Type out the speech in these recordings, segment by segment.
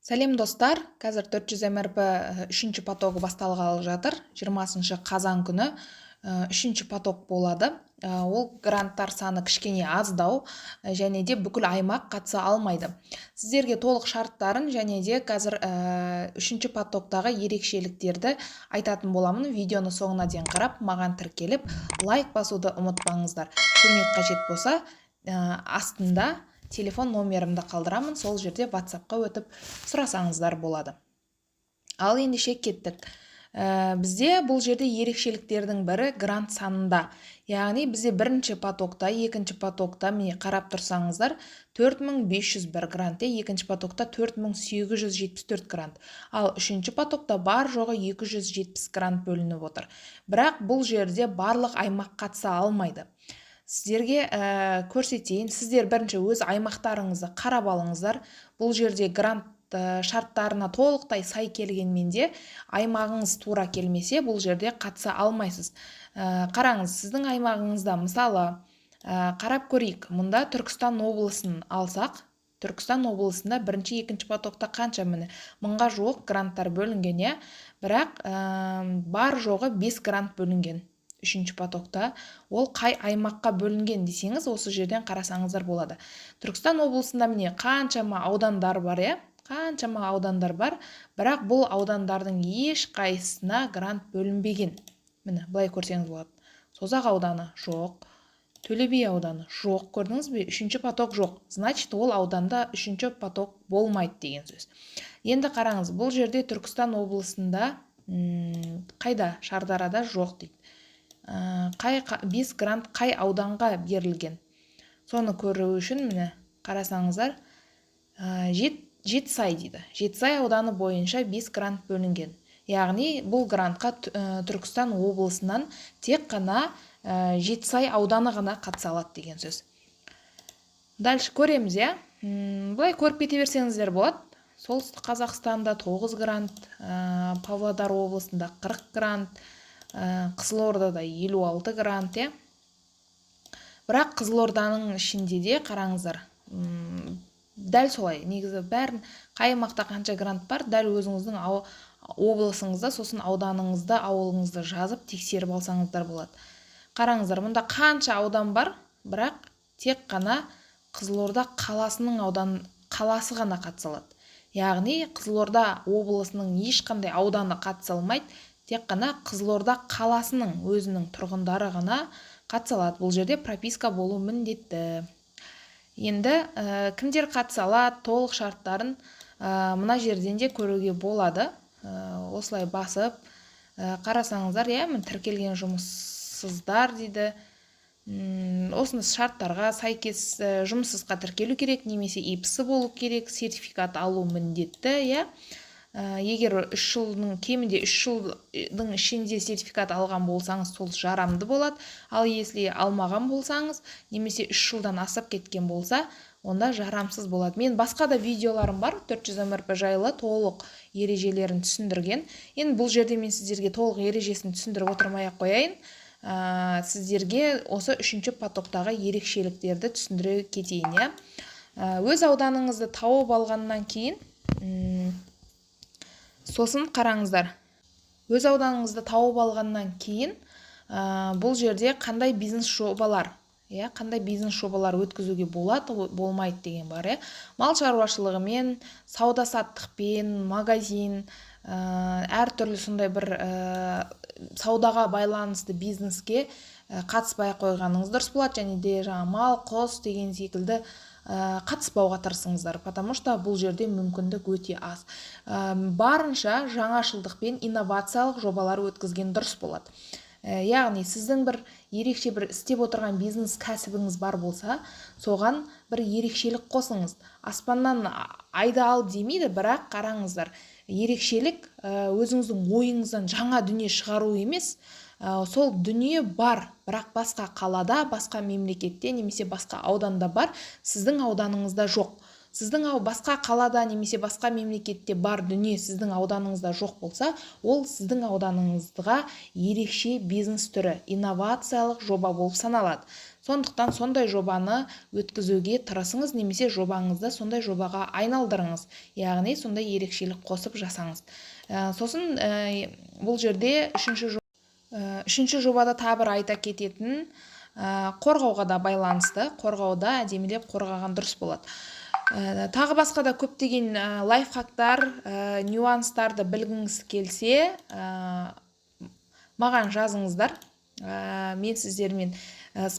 Сәлем, достар! Қазір 400 МРП үшінші потогы басталғалы жатыр. 20 қазан күні үшінші поток болады. Ол гранттар саны кішкене аздау және де бүкіл аймақ қатыса алмайды. Сіздерге толық шарттарын және де қазір үшінші потоктағы ерекшеліктерді айтатын боламын. Видеоны соңына дейін қарап, маған тіркеліп, лайк басуды ұмытпаңыздар. Көмек қажет болса, астында телефон номерімді қалдырамын, сол жерде WhatsAppқа өтіп сұрасаңыздар болады. Ал ендеше кеттік. Бізде бұл жерде ерекшеліктердің бірі грант санында. Яғни бізде бірінші потокта, екінші потокта, міне, қарап тұрсаңыздар, 4501 грант, екінші потокта 4874 грант, ал үшінші потокта бар жоғы 270 грант бөлініп отыр. Бірақ бұл жерде барлық аймақ қатыса алмайды. Сіздерге көрсетейін. Сіздер бірінші өз аймақтарыңызды қарап алыңыздар. Бұл жерде грант шарттарына толықтай сай келгенмен де, аймағыңыз тура келмесе, бұл жерде қатыса алмайсыз. Қараңыз, сіздің аймағыңызда, мысалы, қарап көрейік. Мұнда Түркістан облысын алсақ, Түркістан облысында бірінші, екінші потокта қанша? Міне, 1000-ға жуық гранттар бөлінген, иә. Бірақ бар жоғы 5 грант бөлінген үшінші потокта. Ол қай аймаққа бөлінген десеңіз, осы жерден қарасаңыздар болады. Түркістан облысында, міне, қаншама аудандар бар, иә, қаншама аудандар бар, бірақ бұл аудандардың ешқайсысына грант бөлінбеген. Міне, былай көрсеңіз болады: Созақ ауданы жоқ, Төле би ауданы жоқ. Көрдіңіз бе? Үшінші поток жоқ, значит, ол ауданда үшінші поток болмайды деген сөз. Енді қараңыз, бұл жерде Түркістан облысында қайда? Шардарада жоқ дейді. Қай 5 грант қай ауданға берілген, соны көру үшін, міне, қарасаңыздар, Жетісай дейді. Жетісай ауданы бойынша 5 грант бөлінген. Яғни бұл грантқа Түркістан облысынан тек қана Жетісай ауданы ғана қатыса алады деген сөз. Дальше көреміз, иә. Былай көріп кете берсеңіздер болады. Солтүстік Қазақстанда 9 грант, Павлодар облысында 40 грант, Қызылордада 56 грант, иә. Бірақ Қызылорданың ішінде де, қараңыздар, дәл солай. Негізі бәрін, қай аймақта қанша грант бар, дәл өзіңіздің облысыңызда, сосын ауданыңызда, ауылыңызды жазып тексеріп алсаңыздар болады. Қараңыздар, мұнда қанша аудан бар, бірақ тек қана Қызылорда қаласының аудан қаласы ғана қатыса алады. Яғни Қызылорда облысының ешқандай ауданы қатыса алмайды, тек қана Қызылорда қаласының өзінің тұрғындары ғана қатыса алады. Бұл жерде прописка болу міндетті. Енді кімдер қатыса алады, толық шарттарын мына жерден де көруге болады. Осылай басып қарасаңыздар, иә, міне, тіркелген жұмыссыздар дейді. Осыны шарттарға сәйкес жұмыссызға тіркелу керек немесе ИП болу керек, сертификат алу міндетті, иә. Егер 3 жылдың, кемінде 3 жылдың ішінде сертификат алған болсаңыз, сол жарамды болады. Ал если алмаған болсаңыз немесе 3 жылдан асып кеткен болса, онда жарамсыз болады. Мен басқа да видеоларым бар 400 МРП жайлы толық ережелерін түсіндірген. Енді бұл жерде мен сіздерге толық ережесін түсіндіріп отырмай ақ қояйын. Сіздерге осы үшінші потоктағы ерекшеліктерді түсіндіре кетейін, иә. Өз ауданыңызды тауып алғаннан кейін, сосын қараңыздар, өз ауданыңызды тауып алғаннан кейін бұл жерде қандай бизнес жобалар, иә, қандай бизнес жобалар өткізуге болады, болмайды деген бар, иә. Мал шаруашылығымен, сауда саттықпен, магазин, әртүрлі сондай бір саудаға байланысты бизнеске қатыспай ақ қойғаныңыз дұрыс болады. Және де жаңа мал, құс деген секілді қатыспауға тырысыңыздар, потому что бұл жерде мүмкіндік өте аз. Барынша жаңашылдықпен инновациялық жобалар өткізген дұрыс болады. Яғни сіздің бір ерекше бір істеп отырған бизнес кәсібіңіз бар болса, соған бір ерекшелік қосыңыз. Аспаннан айды ал демейді, бірақ қараңыздар, ерекшелік өзіңіздің ойыңыздан жаңа дүние шығару емес. Сол дүние бар, бірақ басқа қалада, басқа мемлекетте немесе басқа ауданда бар, сіздің ауданыңызда жоқ. Сіздің басқа қалада немесе басқа мемлекетте бар дүние сіздің ауданыңызда жоқ болса, ол сіздің ауданыңызға ерекше бизнес түрі, инновациялық жоба болып саналады. Сондықтан сондай жобаны өткізуге тырысыңыз немесе жобаңызды сондай жобаға айналдырыңыз, яғни сондай ерекшелік қосып жасаңыз. Сосын бұл жерде үшінші жобада тағы бір айта кететін, қорғауға да байланысты. Қорғауда әдемілеп қорғаған дұрыс болады. Тағы басқа да көптеген лайфхактар, нюанстарды білгіңіз келсе, маған жазыңыздар. Мен сіздермен,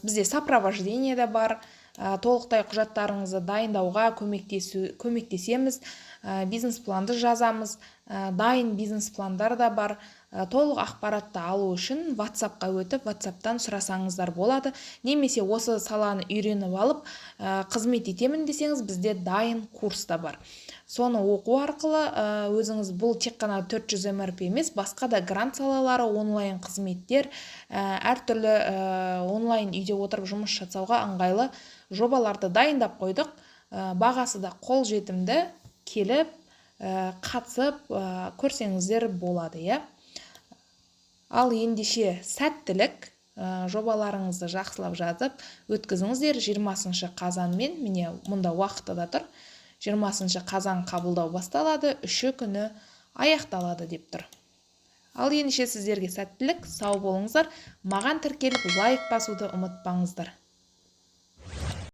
бізде сопровождение де бар, толықтай құжаттарыңызды дайындауға көмектесеміз, бизнес планды жазамыз, дайын бизнес пландар да бар. Толық ақпаратты алу үшін WhatsAppқа өтіп, WhatsAppтан сұрасаңыздар болады немесе осы саланы үйреніп алып, қызмет етемін десеңіз, бізде дайын курс та бар. Соны оқу арқылы өзіңіз, бұл тек қана 400 МРП емес, басқа да грант салалары, онлайн қызметтер, әртүрлі онлайн үйде отырып жұмыс жасауға ыңғайлы жобаларды дайындап қойдық. Бағасы да қолжетімді, келіп, қатысып көрсеңіздер болады, иә. Ал ендеше сәттілік, жобаларыңызды жақсылап жазып өткізіңіздер. 20 қазан мен, міне, мұнда уақыты да тұр. 20 қазан қабылдау басталады, 3 күні аяқталады деп тұр. Ал ендеше сіздерге сәттілік, сау болыңыздар. Маған тіркеліп, лайк басуды ұмытпаңыздар.